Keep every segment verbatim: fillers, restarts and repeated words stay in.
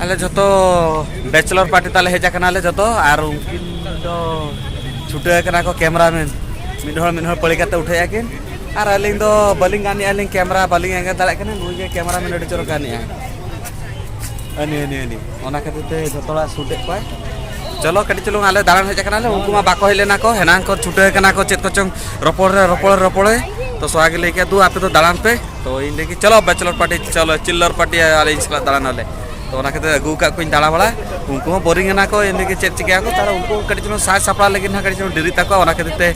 ᱟᱞᱮ ᱡᱷᱚᱛᱚ ᱵᱮᱪᱮᱞᱚᱨ ᱯᱟᱨᱴᱤ ᱛᱟᱞᱮ ᱦᱮᱡ ᱟᱠᱟᱱᱟᱞᱮ ᱡᱷᱚᱛᱚ, ᱟᱨ ᱩᱱᱠᱤᱱ ᱫᱚ ᱪᱷᱩᱴᱟᱹᱣ ᱟᱠᱟᱱᱟ ᱠᱚ ᱠᱮᱢᱨᱟᱢᱮᱱ, ᱢᱤᱫ ᱦᱚᱲ ᱢᱤᱫ ᱦᱚᱲ ᱯᱟᱹᱲᱤ ᱠᱟᱛᱮ ᱩᱴᱷᱟᱹᱭᱮᱫᱼᱟ ᱠᱤᱱ, ᱟᱨ ᱟᱹᱞᱤᱧ ᱫᱚ ᱵᱟᱹᱞᱤᱧ ᱜᱟᱱᱮᱜᱼᱟ, ᱟᱹᱞᱤᱧ ᱠᱮᱢᱨᱟ ᱵᱟᱹᱞᱤᱧ ᱮᱸᱜᱮᱞ ᱫᱟᱲᱮᱭᱟᱜ ᱠᱟᱱᱟ, ᱱᱩᱭ ᱜᱮ ᱠᱮᱢᱨᱟᱢᱮᱱ ᱟᱹᱰᱤ ᱪᱚᱨᱚᱠ ᱜᱟᱱᱮᱜᱼᱟ᱾ ᱟᱹᱱᱤ, ᱟᱹᱱᱤ, ᱟᱹᱱᱤ᱾ ᱚᱱᱟ ᱠᱷᱟᱹᱛᱤᱨ ᱛᱮ ᱡᱷᱚᱛᱚ ᱦᱚᱲᱟᱜ ᱥᱩᱴ ᱮᱫ ᱠᱚᱣᱟᱭ᱾ ᱪᱚᱞᱚ, ᱠᱟᱹᱴᱤᱡ ᱪᱩᱞᱩᱝ ᱟᱞᱮ ᱫᱟᱬᱟᱱ ᱦᱮᱡ ᱟᱠᱟᱱᱟᱞᱮ, ᱩᱱᱠᱩ ᱢᱟ ᱵᱟᱠᱚ ᱦᱮᱡ ᱞᱮᱱᱟ ᱠᱚ, ᱦᱮᱱᱟᱝ ᱠᱚ ᱪᱷᱩᱴᱟᱹᱣ ᱠᱟᱱᱟ ᱠᱚ ᱪᱮᱫ ᱠᱚᱪᱚᱝ ᱨᱚᱯᱚᱲ ᱨᱮ, ᱨᱚᱯᱚᱲ, ᱨᱚᱯᱚᱲ᱾ ᱛᱚ ᱥᱚᱦᱟ ᱜᱮ ᱞᱟᱹᱭ ᱠᱮᱫ, "ᱫᱩ, ᱟᱯᱮ ᱫᱚ ᱫᱟᱬᱟᱱ ᱯᱮ᱾" ᱛᱚ ᱤᱧ ᱞᱟᱹᱭ ᱠᱮᱫ, "ᱪᱚᱞᱚ, ᱵᱮᱪᱮᱞᱚᱨ ᱯᱟᱨᱴᱤ, ᱪᱚᱞᱚ, ᱪᱤᱞᱞᱟᱨ ᱯᱟᱨᱴᱤ ᱟᱨ ᱤᱧ ᱥᱟᱞᱟᱜ ᱫᱟᱬᱟᱱ ᱟᱞᱮ᱾" ᱛᱚ ᱚᱱᱟ ᱠᱷᱟᱹᱛᱤᱨ ᱟᱹᱜᱩ ᱟᱠᱟᱫ ᱠᱚᱧ ᱫᱟᱬᱟ ᱵᱟᱲᱟ᱾ ᱩᱱᱠᱩ ᱦᱚᱸ ᱵᱳᱨᱤᱝ ᱮᱱᱟ ᱠᱚ, ᱮᱢᱱᱤ ᱜᱮ ᱪᱮᱫ ᱪᱤᱠᱟᱹᱭᱟᱠᱚ, ᱛᱟᱦᱞᱮ ᱩᱱᱠᱩ ᱠᱟᱹᱴᱤᱡ ᱪᱩᱞᱩᱝ ᱥᱟᱡᱽ ᱥᱟᱯᱲᱟᱣ ᱞᱟᱹᱜᱤᱫ ᱦᱟᱸᱜ ᱠᱟᱹᱴᱤᱡ ᱪᱩᱞᱩᱝ ᱰᱮᱨᱤᱜ ᱛᱟᱠᱚᱣᱟ, ᱚᱱᱟ ᱠᱷᱟᱹᱛᱤᱨ ᱛᱮ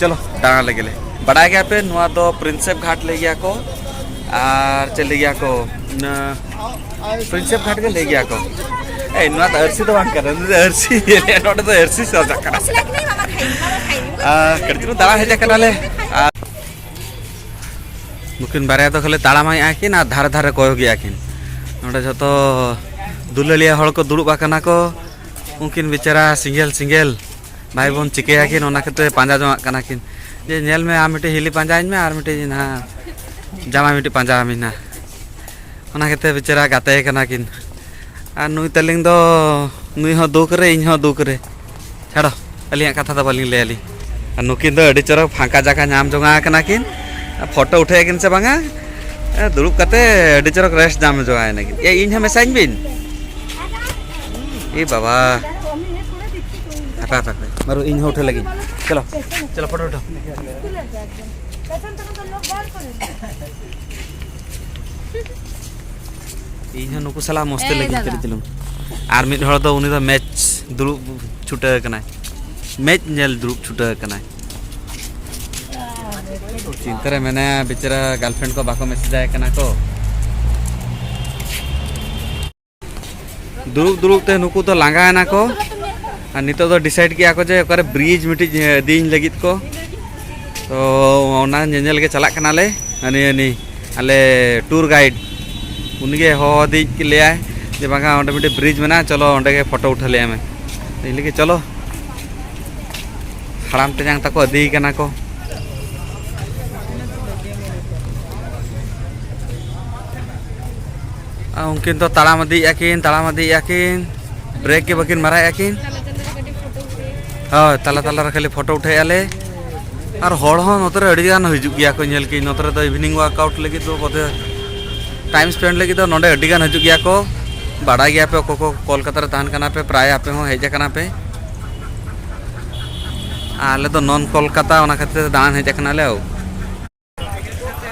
ᱪᱚᱞᱚ ᱫᱟᱬᱟᱱ ᱞᱟᱹᱜᱤᱫ ᱞᱮ᱾ ᱵᱟᱰᱟᱭ ᱜᱮᱭᱟᱯᱮ, ᱱᱚᱣᱟ ᱫᱚ ᱯᱨᱤᱱᱥᱮᱯ ᱜᱷᱟᱴ ᱞᱟᱹᱭ ᱜᱮᱭᱟ ᱠᱚ, ᱟᱨ ᱪᱮᱫ ᱞᱟᱹᱭ ᱜᱮᱭᱟ ᱠᱚ, ᱚᱱᱟ ᱯᱨᱤᱱᱥᱮᱯ ᱜᱷᱟᱴ ᱜᱮ ᱞᱟᱹᱭ ᱜᱮᱭᱟ ᱠᱚ᱾ ᱮᱭ, ᱱᱚᱣᱟ ᱫᱚ ᱟᱹᱨᱥᱤ ᱫᱚ ᱵᱟᱝ ᱠᱟᱱᱟ, ᱱᱚᱣᱟ ᱫᱚ ᱟᱹᱨᱥᱤ, ᱱᱚᱰᱮ ᱫᱚ ᱟᱹᱨᱥᱤ ᱥᱟᱡᱟᱜ ᱠᱟᱱᱟ᱾ ᱟᱨ ᱠᱟᱹᱴᱤᱡ ᱪᱩᱞᱩᱝ ᱫᱟᱬᱟ ᱦᱮᱡ ᱟᱠᱟᱱᱟᱞᱮ᱾ ᱟᱨ ᱱᱩᱠᱤᱱ ᱵᱟᱨᱭᱟ ᱫᱚ ᱠᱷᱟᱹᱞᱤ ᱛᱟᱲᱟᱢᱮᱫᱼᱟ ᱠᱤᱱ ᱟᱨ ᱫᱷᱟᱨᱮ ᱫᱷᱟᱨᱮ ᱠᱚᱭᱚᱜᱮᱫᱼᱟ ᱠᱤᱱ᱾ ᱱᱚᱰᱮ ᱡᱷᱚᱛᱚ ᱫᱩᱞᱟᱹᱲᱤᱭᱟᱹ ᱦᱚᱲ ᱠᱚ ᱫᱩᱲᱩᱵ ᱟᱠᱟᱱᱟ ᱠᱚ, ᱩᱱᱠᱤᱱ ᱵᱮᱪᱟᱨᱟ ᱥᱤᱸᱜᱮᱞ ᱥᱤᱸᱜᱮᱞ᱾ ᱵᱷᱟᱭ ᱵᱚᱱ ᱪᱤᱠᱟᱹᱭᱟᱠᱤᱱ, ᱚᱱᱟ ᱠᱷᱟᱹᱛᱤᱨ ᱯᱟᱸᱡᱟ ᱡᱚᱝᱟᱜ ᱠᱟᱱᱟ ᱠᱤᱱ᱾ ᱡᱮ, "ᱧᱮᱞ ᱢᱮ, ᱟᱢ ᱢᱤᱫᱴᱤᱡ ᱦᱤᱞᱤ ᱯᱟᱸᱡᱟᱭᱤᱧ ᱢᱮ ᱟᱨ ᱢᱤᱫᱴᱤᱡ ᱱᱟᱦᱟᱜ ᱡᱟᱶᱟᱭ ᱢᱤᱫᱴᱤᱡ ᱯᱟᱸᱡᱟ ᱟᱹᱢᱤᱧ ᱱᱟᱦᱟᱜ᱾" ᱚᱱᱟ ᱠᱷᱟᱹᱛᱤᱨ ᱵᱮᱪᱟᱨᱟ ᱜᱟᱛᱮ ᱠᱟᱱᱟ ᱠᱤᱱ᱾ ᱟᱨ ᱱᱩᱭ ᱛᱟᱹᱞᱤᱧ ᱫᱚ, ᱱᱩᱭ ᱦᱚᱸ ᱫᱩᱠ ᱨᱮ, ᱤᱧ ᱦᱚᱸ ᱫᱩᱠ ᱨᱮ᱾ ᱪᱷᱟᱲᱚ, ᱟᱹᱞᱤᱧᱟᱜ ᱠᱟᱛᱷᱟ ᱫᱚ ᱵᱟᱹᱞᱤᱧ ᱞᱟᱹᱭᱟ ᱞᱤᱧ᱾ ᱟᱨ ᱱᱩᱠᱤᱱ ᱫᱚ ᱟᱹᱰᱤ ᱪᱚᱨᱚᱠ ᱯᱷᱟᱸᱠᱟ ᱡᱟᱭᱜᱟ ᱧᱟᱢ ᱡᱚᱝᱟ ᱠᱟᱱᱟ ᱠᱤᱱ᱾ ᱟᱨ ᱯᱷᱳᱴᱳ ᱩᱴᱷᱟᱹᱣᱮᱫ ᱠᱤᱱ ᱥᱮ ᱵᱟᱝᱟ? ᱟᱨ ᱫᱩᱲᱩᱵ ᱠᱟᱛᱮ ᱟᱹᱰᱤ ᱪᱚᱨᱚᱠ ᱨᱮᱥᱴ ᱧᱟᱢ ᱡᱚᱝᱟ ᱠᱤᱱ᱾ ᱮ, ᱤᱧ ᱦᱚᱸ ᱢᱮᱥᱟᱧ ᱵᱤᱱ᱾ ᱮ ᱵᱟᱵᱟ᱾ ᱦᱟᱯᱮ, ᱦᱟᱯᱮ, ᱦᱟᱯᱮ᱾ ᱢᱟᱨᱩ, ᱤᱧ ᱦᱚᱸ ᱩᱴᱷᱟᱹ ᱞᱟᱹᱜᱤᱫ᱾ ᱪᱚᱞᱚ, ᱪᱚᱞᱚ, ᱯᱷᱳᱴᱳ ᱩᱴᱷᱟᱹ᱾ ᱤᱧ ᱦᱚᱸ ᱱᱩᱠᱩ ᱥᱟᱞᱟᱜ ᱢᱚᱥᱛᱤ ᱮᱭ ᱞᱟᱹᱜᱤᱫ ᱫᱟᱫᱟ᱾ ᱠᱟᱹᱴᱤᱡ ᱪᱩᱞᱩᱝ᱾ ᱟᱨ ᱢᱤᱫ ᱦᱚᱲ ᱫᱚ, ᱩᱱᱤ ᱫᱚ ᱢᱮᱪ ᱫᱩᱲᱩᱵ ᱪᱷᱩᱴᱟᱹᱣ ᱠᱟᱱᱟᱭ᱾ ᱢᱮᱪ ᱧᱮᱞ ᱫᱩᱲᱩᱵ ᱪᱷᱩᱴᱟᱹᱣ ᱠᱟᱱᱟᱭ᱾ ᱪᱤᱱᱛᱟᱹ ᱨᱮ ᱢᱮᱱᱟᱭᱟ ᱵᱮᱪᱟᱨᱟ, ᱜᱟᱨᱞᱯᱷᱨᱮᱱᱰ ᱠᱚ ᱵᱟᱠᱚ ᱢᱮᱥᱮᱡ ᱟᱭ ᱠᱟᱱᱟ ᱠᱚ᱾ ᱫᱩᱲᱩᱵ ᱫᱩᱲᱩᱵ ᱛᱮ ᱱᱩᱠᱩ ᱫᱚ ᱞᱟᱸᱜᱟᱭᱮᱱᱟ ᱠᱚ᱾ ᱟᱨ ᱱᱤᱛᱚᱜ ᱫᱚ ᱰᱤᱥᱟᱭᱤᱰ ᱠᱮᱜᱼᱟ ᱠᱚ ᱡᱮ ᱚᱠᱟᱨᱮ ᱵᱨᱤᱡᱽ ᱢᱤᱫᱴᱤᱡ ᱤᱫᱤᱧ ᱞᱟᱹᱜᱤᱫ ᱠᱚ᱾ ᱛᱚ ᱚᱱᱟ ᱧᱮᱧᱮᱞ ᱜᱮ ᱪᱟᱞᱟᱜ ᱠᱟᱱᱟᱞᱮ᱾ ᱦᱟᱹᱱᱤ, ᱦᱟᱹᱱᱤ ᱟᱞᱮ ᱴᱩᱨ ᱜᱟᱭᱤᱰ, ᱩᱱᱤᱜᱮ ᱦᱚᱦᱚ ᱟᱹᱫᱤᱧ ᱞᱮᱭᱟᱭ ᱡᱮ, "ᱵᱟᱝᱟ, ᱚᱸᱰᱮ ᱢᱤᱫᱴᱤᱡ ᱵᱨᱤᱡᱽ ᱢᱮᱱᱟᱜᱼᱟ, ᱪᱚᱞᱚ ᱚᱸᱰᱮ ᱜᱮ ᱯᱷᱳᱴᱳ ᱩᱴᱷᱟᱹᱣ ᱞᱮᱭᱟ ᱢᱮ᱾" ᱤᱧ ᱞᱟᱹᱭ ᱠᱮᱫ, "ᱪᱚᱞᱚ, ᱦᱟᱲᱟᱢ ᱛᱮᱧᱟᱝ ᱛᱟᱠᱚ ᱤᱫᱤᱭ ᱠᱟᱱᱟ ᱠᱚ᱾" ᱟᱨ ᱩᱱᱠᱤᱱ ᱫᱚ ᱛᱟᱲᱟᱢ ᱤᱫᱤᱭᱮᱫᱼᱟ ᱠᱤᱱ, ᱛᱟᱲᱟᱢ ᱤᱫᱤᱭᱮᱫᱼᱟ ᱠᱤᱱ, ᱵᱨᱮᱠ ᱜᱮ ᱵᱟᱹᱠᱤᱱ ᱢᱟᱨᱟᱭᱮᱫᱼᱟ ᱠᱤᱱ᱾ ᱦᱳᱭ, ᱛᱟᱞᱟ ᱛᱟᱞᱟ ᱨᱮ ᱠᱷᱟᱹᱞᱤ ᱯᱷᱳᱴᱳ ᱩᱴᱷᱟᱹᱣᱮᱫᱼᱟ ᱞᱮ᱾ ᱟᱨ ᱦᱚᱲ ᱦᱚᱸ ᱱᱚᱛᱮ ᱨᱮ ᱟᱹᱰᱤ ᱜᱟᱱ ᱦᱤᱡᱩᱜ ᱜᱮᱭᱟ ᱠᱚ, ᱧᱮᱞ ᱠᱤᱧ ᱱᱚᱛᱮ ᱨᱮᱫᱚ ᱤᱵᱷᱤᱱᱤᱝ ᱣᱟᱨᱠᱟᱣᱩᱴ ᱞᱟᱹᱜᱤᱫ ᱫᱚ ᱵᱚᱫᱷᱚᱭ ᱴᱟᱭᱤᱢ ᱥᱯᱮᱱᱰ ᱞᱟᱹᱜᱤᱫ ᱫᱚ ᱱᱚᱰᱮ ᱟᱹᱰᱤ ᱜᱟᱱ ᱦᱤᱡᱩᱜ ᱜᱮᱭᱟ ᱠᱚ᱾ ᱵᱟᱲᱟᱭ ᱜᱮᱭᱟ ᱯᱮ ᱚᱠᱚᱭ ᱠᱚ ᱠᱳᱞᱠᱟᱛᱟ ᱨᱮ ᱛᱟᱦᱮᱱ ᱠᱟᱱᱟ ᱯᱮ, ᱯᱨᱟᱭ ᱟᱯᱮ ᱦᱚᱸ ᱦᱮᱡ ᱟᱠᱟᱱᱟ ᱯᱮ᱾ ᱟᱨ ᱟᱞᱮ ᱫᱚ ᱱᱚᱱ ᱠᱳᱞᱠᱟᱛᱟ, ᱚᱱᱟ ᱠᱷᱟᱹᱛᱤᱨ ᱛᱮ ᱫᱟᱬᱟᱱ ᱦᱮᱡ ᱟᱠᱟᱱᱟᱞᱮ᱾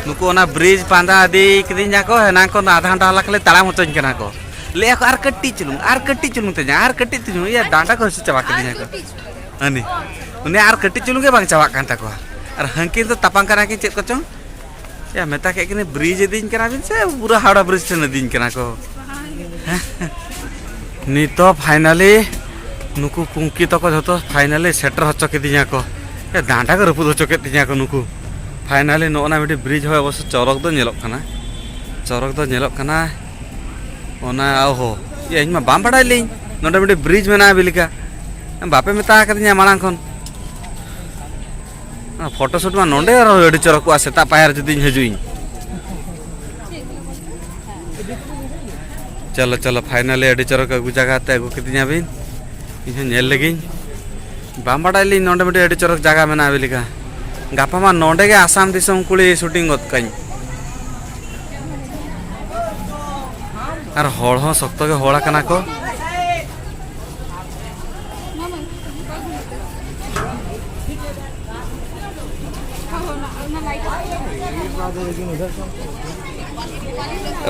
ᱱᱩᱠᱩ ᱚᱱᱟ ᱵᱨᱤᱡᱽ ᱯᱟᱸᱡᱟ ᱤᱫᱤ ᱠᱤᱫᱤᱧᱟ ᱠᱚ, ᱮᱱᱟᱝ ᱠᱷᱚᱱ ᱟᱫᱷᱟ ᱜᱷᱚᱱᱴᱟ ᱦᱚᱞᱟ ᱠᱷᱟᱹᱞᱤ ᱛᱟᱲᱟᱢ ᱦᱚᱪᱚᱧ ᱠᱟᱱᱟ ᱠᱚ᱾ ᱞᱟᱹᱭᱮᱫᱼᱟ ᱠᱚ, "ᱟᱨ ᱠᱟᱹᱴᱤᱡ ᱪᱩᱞᱩᱝ, ᱟᱨ ᱠᱟᱹᱴᱤᱡ ᱪᱩᱞᱩᱝ ᱛᱮᱧᱟ, ᱟᱨ ᱠᱟᱹᱴᱤᱡ ᱪᱩᱞᱩᱝ", ᱤᱭᱟᱹ ᱰᱟᱸᱰᱟ ᱠᱚ ᱦᱟᱹᱥᱩ ᱪᱟᱵᱟ ᱠᱤᱫᱤᱧᱟ ᱠᱚ᱾ ᱦᱟᱹᱱᱤ, ᱩᱱᱤ ᱟᱨ ᱠᱟᱹᱴᱤᱡ ᱪᱩᱞᱩᱝ ᱜᱮ ᱵᱟᱝ ᱪᱟᱵᱟᱜ ᱠᱟᱱ ᱛᱟᱠᱚᱣᱟ᱾ ᱟᱨ ᱦᱟᱹᱱᱠᱤᱱ ᱫᱚ ᱛᱟᱯᱟᱢ ᱠᱟᱱᱟ ᱠᱤᱱ ᱪᱮᱫ ᱠᱚᱪᱚᱝ᱾ ᱭᱟ, ᱢᱮᱛᱟ ᱠᱮᱫ ᱠᱤᱱᱟᱹᱧ, ᱵᱨᱤᱡᱽ ᱤᱫᱤᱧ ᱠᱟᱱᱟ ᱵᱤᱱ ᱥᱮ ᱯᱩᱨᱟᱹ ᱦᱟᱣᱲᱟ ᱵᱨᱤᱡᱽ ᱴᱷᱮᱱ ᱤᱫᱤᱧ ᱠᱟᱱᱟ ᱠᱚ? ᱦᱮᱸ? ᱱᱤᱛᱚᱜ ᱯᱷᱟᱭᱱᱟᱞᱤ ᱱᱩᱠᱩ ᱠᱩᱝᱠᱤ ᱛᱟᱠᱚ ᱡᱷᱚᱛᱚ ᱯᱷᱟᱭᱱᱟᱞᱤ ᱥᱮᱴᱮᱨ ᱦᱚᱪᱚ ᱠᱤᱫᱤᱧᱟ ᱠᱚ᱾ ᱮ, ᱰᱟᱸᱰᱟ ᱠᱚ ᱨᱟᱹᱯᱩᱫ ᱦᱚᱪᱚ ᱠᱮᱫ ᱛᱤᱧᱟ ᱠᱚ ᱱᱩᱠᱩ᱾ ᱯᱷᱟᱭᱱᱟᱞᱤ ᱱᱚᱜᱼᱚ ᱱᱟ ᱢᱤᱫᱴᱤᱡ ᱵᱨᱤᱡᱽ ᱦᱚᱸ ᱚᱵᱚᱥᱥᱚ ᱪᱚᱨᱚᱠ ᱫᱚ ᱧᱮᱞᱚᱜ ᱠᱟᱱᱟ, ᱪᱚᱨᱚᱠ ᱫᱚ ᱧᱮᱞᱚᱜ ᱠᱟᱱᱟ᱾ ᱚᱱᱟ, ᱚᱦᱚ, ᱭᱟ, ᱤᱧ ᱢᱟ ᱵᱟᱢ ᱵᱟᱲᱟᱭ ᱞᱤᱧ ᱱᱚᱰᱮ ᱢᱤᱫᱴᱤᱡ ᱵᱨᱤᱡᱽ ᱢᱮᱱᱟᱜᱼᱟ ᱵᱤᱞᱤᱠᱟ, ᱵᱟᱯᱮ ᱢᱮᱛᱟ ᱟᱠᱟᱫᱤᱧᱟ ᱢᱟᱲᱟᱝ ᱠᱷᱚᱱ᱾ ᱚᱱᱟ ᱯᱷᱳᱴᱳ ᱥᱩᱴ ᱢᱟ ᱱᱚᱰᱮ ᱟᱨᱦᱚᱸ ᱟᱹᱰᱤ ᱪᱚᱨᱚᱠᱚᱜᱼᱟ, ᱥᱮᱛᱟᱜ ᱯᱟᱭᱟᱨ ᱡᱩᱫᱤᱧ ᱦᱤᱡᱩᱜ ᱤᱧ᱾ ᱪᱚᱞᱚ, ᱪᱚᱞᱚ, ᱯᱷᱟᱭᱱᱟᱞᱤ ᱟᱹᱰᱤ ᱪᱚᱨᱚᱠ ᱟᱹᱜᱩ ᱡᱟᱭᱜᱟ ᱛᱮ ᱟᱹᱜᱩ ᱠᱤᱫᱤᱧᱟ ᱵᱤᱱ᱾ ᱤᱧ ᱦᱚᱸ ᱧᱮᱞ ᱞᱮᱜᱤᱧ᱾ ᱵᱟᱢ ᱵᱟᱰᱟᱭ ᱞᱤᱧ ᱱᱚᱰᱮ ᱢᱤᱫᱴᱤᱡ ᱟᱹᱰᱤ ᱪᱚᱨᱚᱠ ᱡᱟᱭᱜᱟ ᱢᱮᱱᱟᱜᱼᱟ ᱵᱤᱞᱤᱠᱟ᱾ ᱜᱟᱯᱟ ᱢᱟ ᱱᱚᱰᱮ ᱜᱮ ᱟᱥᱟᱢ ᱫᱤᱥᱚᱢ ᱠᱩᱲᱤ ᱥᱩᱴᱤᱝ ᱜᱚᱫ ᱠᱟᱹᱧ᱾ ᱟᱨ ᱦᱚᱲ ᱦᱚᱸ ᱥᱚᱠᱛᱚ ᱜᱮ ᱦᱚᱲ ᱟᱠᱟᱱᱟ ᱠᱚ᱾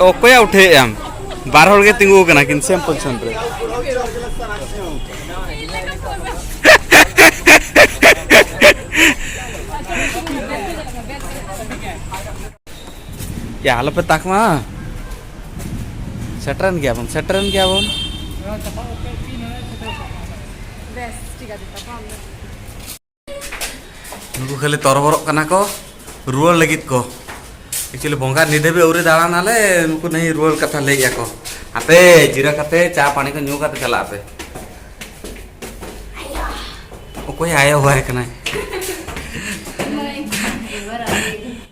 ᱚᱠᱚᱭᱟᱜ ᱩᱴᱷᱟᱹᱣᱮᱫ ᱟᱢ? ᱵᱟᱨ ᱦᱚᱲ ᱜᱮ ᱛᱤᱸᱜᱩ ᱟᱠᱟᱱᱟ ᱠᱤᱱ ᱥᱮᱢ ᱯᱚᱡᱤᱥᱚᱱ ᱨᱮ᱾ ᱭᱟ, ᱟᱞᱚᱯᱮ ᱛᱟᱠ ᱢᱟ᱾ ᱥᱮᱴᱮᱨᱮᱱ ᱜᱮᱭᱟ ᱵᱚᱱ, ᱥᱮᱴᱮᱨᱮᱱ ᱜᱮᱭᱟ ᱵᱚᱱ᱾ ᱵᱮᱥ, ᱴᱷᱤᱠ ᱟᱪᱷᱮ, ᱛᱟᱯᱚᱨ ᱱᱩᱠᱩ ᱠᱷᱟᱹᱞᱤ ᱛᱚᱨᱵᱚᱨᱚᱜ ᱠᱟᱱᱟ ᱠᱚ, ᱨᱩᱣᱟᱹᱲ ᱞᱟᱹᱜᱤᱫ ᱠᱚ᱾ Actually, ᱵᱚᱸᱜᱟ ᱱᱤᱫᱟᱹ ᱵᱮ ᱟᱹᱣᱨᱤ ᱫᱟᱬᱟᱱᱟᱞᱮ, ᱱᱩᱠᱩ ᱱᱟᱹᱭ ᱨᱩᱣᱟᱹᱲ ᱠᱟᱛᱷᱟ ᱞᱟᱹᱭᱮᱫᱼᱟ ᱠᱚ᱾ ᱟᱯᱮ ᱡᱤᱨᱟᱹ ᱠᱟᱛᱮ, ᱪᱟ ᱯᱟᱹᱱᱤ ᱠᱚ ᱧᱩ ᱠᱟᱛᱮ ᱪᱟᱞᱟᱜ ᱟᱯᱮ᱾ ᱚᱠᱚᱭ ᱟᱭᱳ ᱦᱚᱦᱚᱣᱟᱭ ᱠᱟᱱᱟᱭ?